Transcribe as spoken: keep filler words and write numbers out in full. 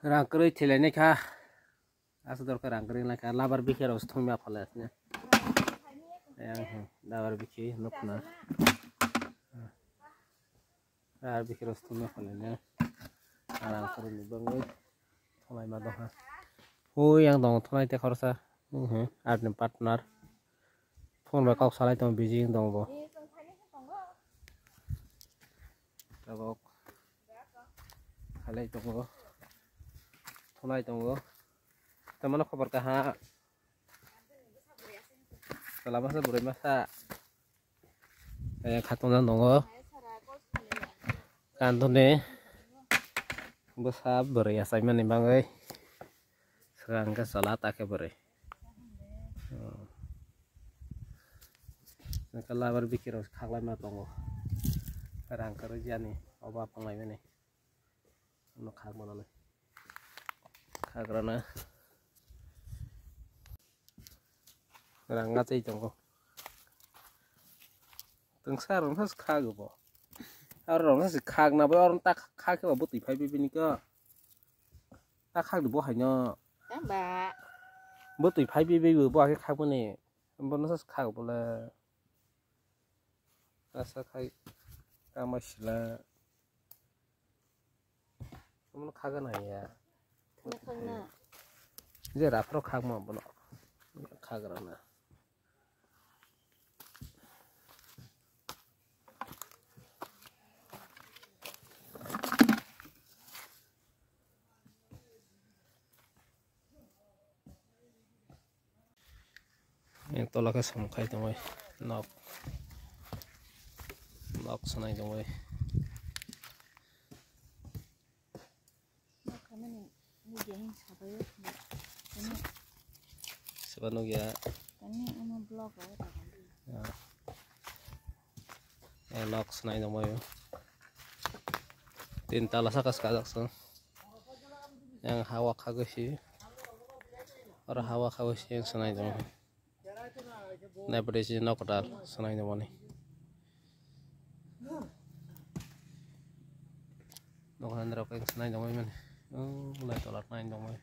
Rang kwrwi thwilainai kha. Aswk dorkar rang kwrwi lai kha. Labar bikhe rok thumya phalai asne. Yang, hmm, labar bikhe nukna. Labar bikhe rok thumya phalai ne. Rang kwrwi ni bangwi thulai ma dong ha. Ui yang dong thulai te khorsa. Hmm, hmm, arni partner. Phone bai kok salai tongo, busy wng tongo bo. Tabok salai tongo. Thulai tongo. Tamano khobor kaha. Chwla masa bwrwi masa. Eh, khatungna tongo. Kantoni bwsa bwrwi achaimani bagwi. Swkang khe chwla ta khe bwrwi. Hmm. Nokha labar bikhe rok khaklaima tongo. Rang kwrwi jani obo apang laimani. Uno khak manani. Khakrana. Rang achai tongo. Tungsa rong sa khak bo. Aro rong sa khak na bo, aro ta khak khe bo bwtwi phai bini ko. Ta khak bo haino. Tamba. Bwtwi phai bi bo bo khe khak bini. Bono sa khak bole. Asa khai kama sila. Bono khaga na ya. Bono khagna. Je rafro khagma bono khagra na. Yang tola khe som khai tongwi nok, nok sanai tongwi. Seba nugya. Ah. Eh, nok sanai tongwi. Tin tala saka skajak song. Yang hawa khagwi si. Oro hawa khagwi si yang sanai tongwi. Nai pore si nok kwtal sanai tongmani. Nok kwtal rok yang sanai tongmani mani. Oh, lai tola nai tongmani.